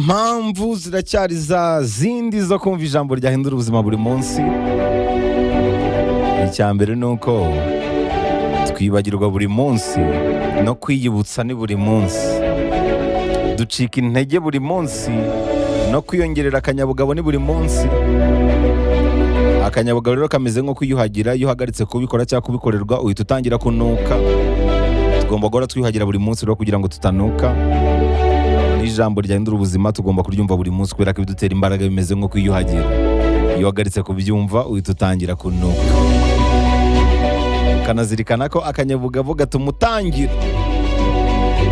Impamvu ziracyari za zindi zo kumva ijambo ryahindura ubuzima buri munsi. Icya mbere ni uko twibagirwa buri munsi, no kwiyibutsa ni buri munsi. Ducika intege buri munsi, no kwiyongerera akanyabugabo ni buri munsi. Akanyabugabo rero kameze nko kwiyuhagira. Iyo uhagaritse kubikora cyangwa kubikorerwa, uhita utangira kunuka. Tugomba guhora twiyuhagira buri munsi rero kugira ngo tutanuka. N'ijambo ryahindura ubuzima tugomba kuryumva buri munsi, kubera ko ibidutera imbaraga bimeze nko kwiyuhagira. Iyo uhagaritse kubyumva, uhita utangira kunuka. Ukanazirikana ko akanyabugabo gatuma utangira,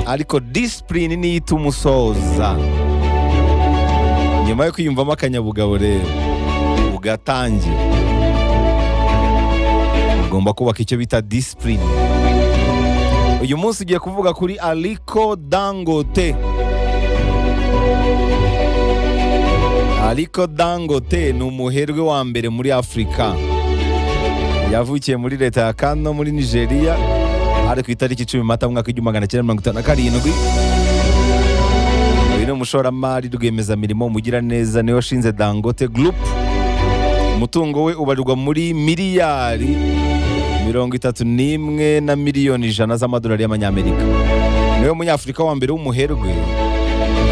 ariko discipline niyo ituma usoza. Nyuma yo kwiyumvamo akanyabugabo rero ugatangira, ugomba kubaka icyo bita discipline. Uyu munsi ugiye kuvuga kuri Aliko Dangote. Aliko Dangote ni umuherwe wa mbere muri Afurika. Yavukiye muri leta ya Kano muri Nigeria, ari ku itariki 10 Mata mu mwaka w'1957. Uyu ni umushoramari, rwiyemezamirimo, umugiraneza, niwe washinze Dangote Group. Umutungo we ubarirwa muri miliyari 31 na miliyoni 100 z'amadolari y'amanyamerika. Niwe munyafurika wa mbere w'umuherwe,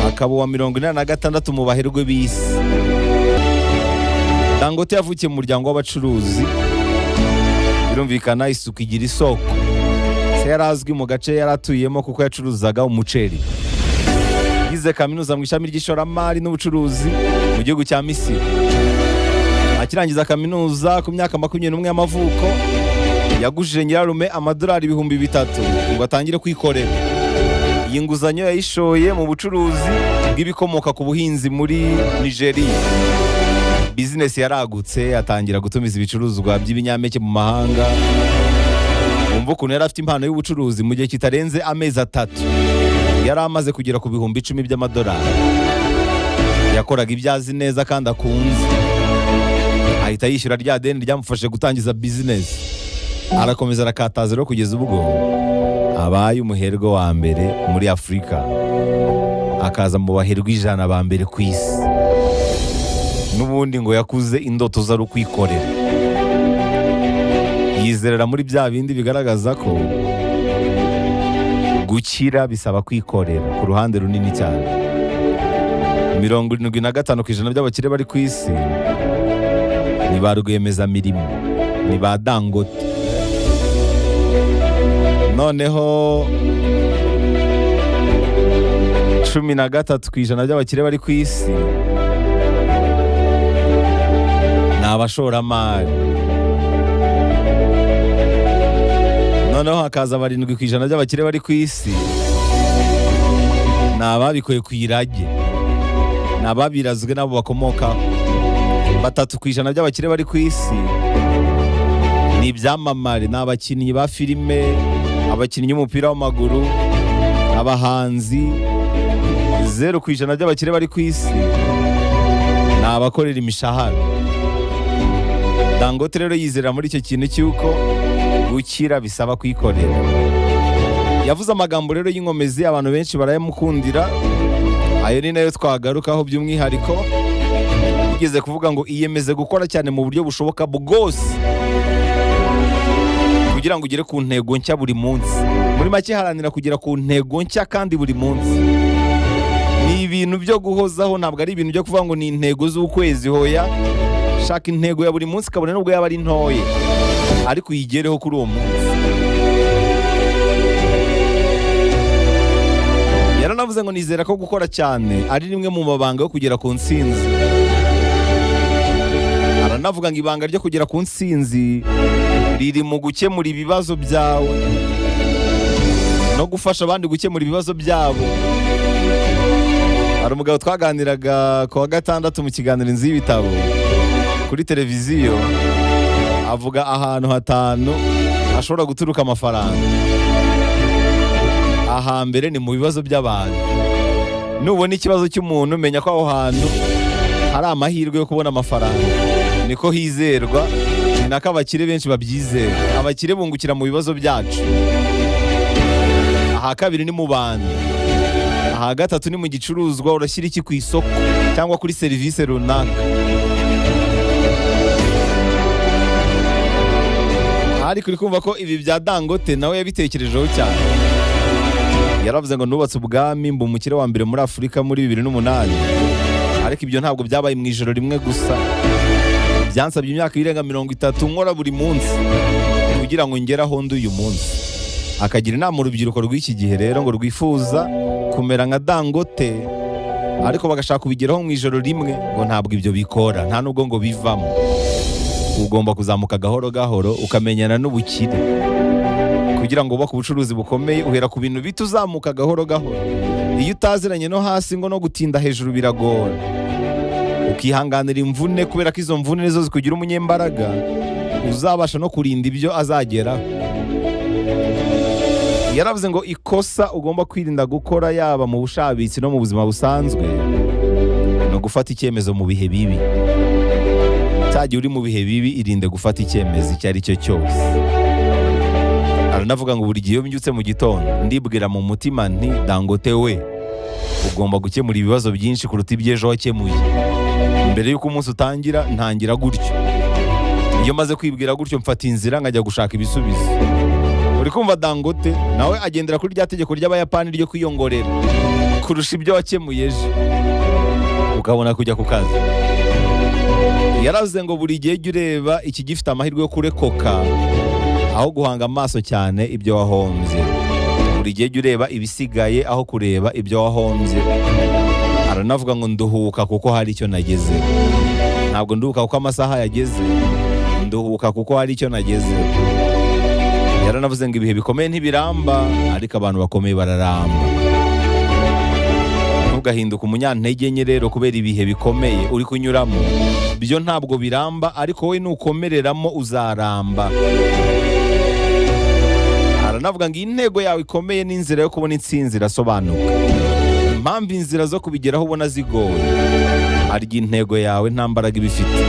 akaba uwa 86 mu baherwe b'isi. Dangote yavukiye mu muryango w'abacuruzi. Birumvikana, isuku igira isoko. Se yari azwi mu gace yari atuyemo kuko yacuruzaga umuceri. Yize kaminuza mu ishami ry'ishoramari n'ubucuruzi mu gihugu cya Misiri. Akirangiza kaminuza ku myaka 21 y'amavuko, yagujije nyirarume amadolari 3000 ngo atangire kwikorera. Iyi nguzanyo yayishoye mu bucuruzi bw'ibikomoka ku buhinzi muri Nigeria. Bizinesi yaragutse, atangira gutumiza ibicuruzwa by'ibinyampeke mu mahanga. Wumva ukuntu yari afite impano y'ubucuruzi: mu gihe kitarenze amezi 3 yari amaze kugera ku 10,000 by'amadolari. Yakoraga ibyo azi neza kandi akunze, ahita yishyura rya deni ryamufashije gutangiza bizinesi. Arakomeza arakataza rero kugeza ubwo abaye umuherwe wa mbere muri Afurika, akaza mu baherwe 100 ba mbere ku isi. N'ubundi ngo yakuze indoto ze ari ukwikorera, yizerera muri bya bindi bigaragaza ko gukira bisaba kwikorera ku ruhande runini cyane. 75% by'abakire bari ku isi ni ba rwiyemezamirimo, ni ba Dangote. Noneho 13% by'abakire bari ku isi ni abashoramari. Noneho hakaza 7% by'abakire bari ku isi ni ababikuye ku irage, ni ababirazwe n'abo bakomokaho. 3% by'abakire bari ku isi ni ibyamamare, ni abakinnyi ba filime, abakinnyi b'umupira w'amaguru, abahanzi. 0% by'abakire bari ku isi ni abakorera imishahara. Dangote rero yizera muri icyo kintu cy'uko gukira bisaba kwikorera. Yavuze amagambo rero y'inkomezi, abantu benshi barayamukundira. Ayo ni nayo twagarukaho by'umwihariko. Yigeze kuvuga ngo: "Iyemeze gukora cyane mu buryo bushoboka bwose kugira ngo ugere ku ntego nshya buri munsi." Muri make, haranira kugera ku ntego nshya kandi buri munsi. Ni ibintu byo guhozaho, ntabwo ari ibintu byo kuvuga ngo ni intego z'ukwezi. Hoya, shaka intego ya buri munsi, kabone nubwo yaba ari ntoya, ariko uyigereho kuri uwo munsi. Yaranavuze ngo: "Nizera ko gukora cyane ari rimwe mu mabanga yo kugera ku ntsinzi." Aranavuga ngo ibanga ryo kugera ku ntsinzi riri mu gukemura ibibazo byawe no gufasha abandi gukemura ibibazo byabo. Hari umugabo twaganiraga ku wa gatandatu mu kiganiro Inzu y'Ibitabo kuri televiziyo, avuga ahantu hatanu hashobora guturuka amafaranga. Ahambere ni mu bibazo by'abantu. Nubona ikibazo cy'umuntu, menya ko aho hantu hari amahirwe yo kubona amafaranga. Niko hizerwa, ni nako abakire benshi babyizera. Abakire bungukira mu bibazo byacu. Aha kabiri ni mu bantu. Aha Aha gatatu ni mu gicuruzwa, urashyira iki ku isoko cyangwa kuri serivisi runaka. Ariko uri kumva ko ibi bya Dangote nawe yabitekerejeho cyane. Yaravuze ngo nubatse ubwami, mba umukire wa mbere muri Afurika muri 2008, ariko ibyo ntabwo byabaye mu ijoro rimwe gusa. Byansabye imyaka irenga 30 nkora buri munsi kugira ngo ngere aho ndi uyu munsi. Akagira inama urubyiruko rw'iki gihe rero ngo rwifuza kumera nka Dangote ariko bagashaka kubigeraho mu ijoro rimwe, ngo ntabwo ibyo bikora, nta nubwo ngo bivamo. Ugomba kuzamuka gahoro gahoro ukamenyana n'ubukire. Kugira ngo wubake ubucuruzi bukomeye, uhera ku bintu bito, uzamuka gahoro gahoro. Iyo utaziranye no hasi, ngo no gutinda hejuru biragora. Ukihanganira imvune, kubera ko izo mvune nizo zikugira umunyembaraga uzabasha no kurinda ibyo azageraho. Yaravuze ngo ikosa ugomba kwirinda gukora, yaba mu bushabitsi no mu buzima busanzwe, ni ugufata icyemezo mu bihe bibi. Cya gihe uri mu bihe bibi, irinde gufata icyemezo icyo ari cyo cyose. Aranavuga ngo buri gihe iyo mbyutse mu gitondo, ndibwira mu mutima nti: "Dangote we, ugomba gukemura ibibazo byinshi kuruta iby'ejo wakemuye." Mbere y'uko umunsi utangira, ntangira gutyo. Iyo maze kwibwira gutyo, mfata inzira nkajya gushaka ibisubizo. Uri kumva, Dangote nawe agendera kuri rya tegeko ry'Abayapani ryo kwiyongorera kurusha ibyo wakemuye ejo, ukabona kujya ku kazi. Yaravuze ngo buri gihe jya ureba iki gifite amahirwe yo kurekoka aho guhanga amaso cyane ibyo wahombye. Buri gihe jya ureba ibisigaye aho kureba ibyo wahombye. Aranavuga ngo nduhuka kuko hari icyo nageze. Ntabwo nduhuka kuko amasaha yageze, nduhuka kuko hari icyo nageze. Yaranavuze ngo ibihe bikomeye ntibiramba, ariko abantu bakomeye bararamba. Ntugahinduke umunyantege nke rero kubera ibihe bikomeye uri kunyuramo. Byo ntabwo biramba, ariko wowe nukomereramo uzaramba. Aranavuga ngo intego yawe ikomeye n'inzira yo kubona intsinzi irasobanuka. Impamvu inzira zo kubigeraho ubona zigoye, arya intego yawe nta mbaraga iba ifite.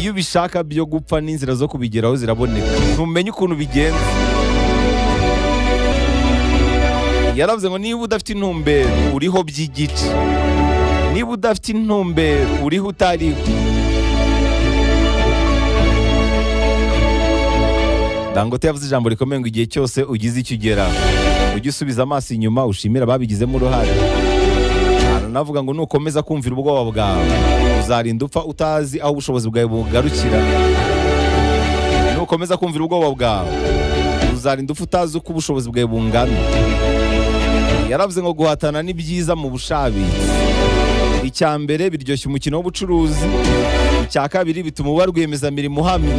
Iyo ubishaka byo gupfa, n'inzira zo kubigeraho ziraboneka, ntumenye ukuntu bigenza. Yaravuze ngo niba udafite intumbero, uriho by'igice. Niba udafite intumbero, uriho utariho. Dangote yavuze ijambo rikomeye ngo igihe cyose ugize icyo ugeraho, ujye usubiza amaso inyuma ushimira ababigizemo uruhare. Aranavuga ngo nukomeza kumvira ubwoba bwawe, uzarinda upfa utazi aho ubushobozi bwawe bugarukira. Nukomeza kumvira ubwoba bwawe, uzarinda upfa utazi uko ubushobozi bwawe bungana. Yaravuze ngo guhatana ni byiza mu bushabitsi. Icya mbere, biryoshya umukino w'ubucuruzi. Icya kabiri, bituma uba rwiyemezamirimo uhamye.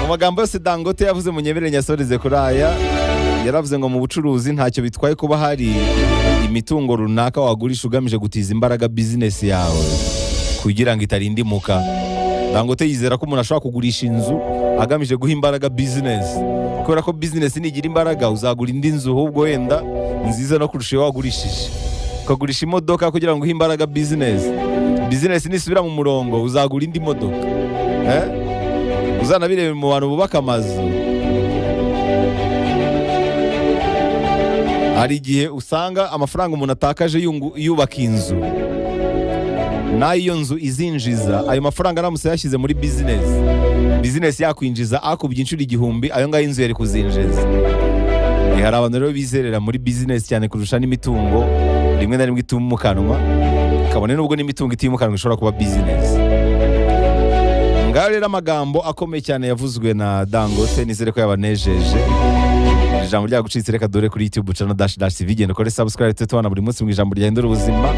Mu magambo yose Dangote yavuze, munyemerere nyasoreze kuri aya. Yaravuze ngo mu bucuruzi ntacyo bitwaye kuba hari imitungo runaka wagurisha ugamije gutiza imbaraga bizinesi yawe kugira ngo itarindimuka. Dangote yizera ko umuntu ashobora kugurisha inzu agamije guha imbaraga bizinesi, kubera ko bizinesi nigira imbaraga, uzagura indi nzu ahubwo wenda nziza no kurusha iyo wagurishije. Ukagurisha imodoka kugira ngo uhe imbaraga bizinesi, bizinesi nisubira mu murongo, uzagura indi modoka. Eh? Uzanabirebe mu bantu bubaka amazu, hari igihe usanga amafaranga umuntu atakaje yubaka inzu n'ayo nzu izinjiza, ayo mafaranga aramutse yashyize muri bizinesi, bizinesi yakwinjiza akubye inshuro 1000 ayo ngayo inzu yari kuzinjiza. Hari abantu rero bizerera muri bizinesi cyane kurusha n'imitungo rimwe na rimwe itimukanwa, kabone nubwo n'imitungo itimukanwa ishobora kuba bizinesi. Ngaho rero amagambo akomeye cyane yavuzwe na Dangote, nizere ko yabanejeje. Iri jambo ryagucitse, reka dore kuri YouTube channel Dash Dash TV, genda ukore subscribe, tujye tubana buri munsi mu ijambo ryahindura ubuzima.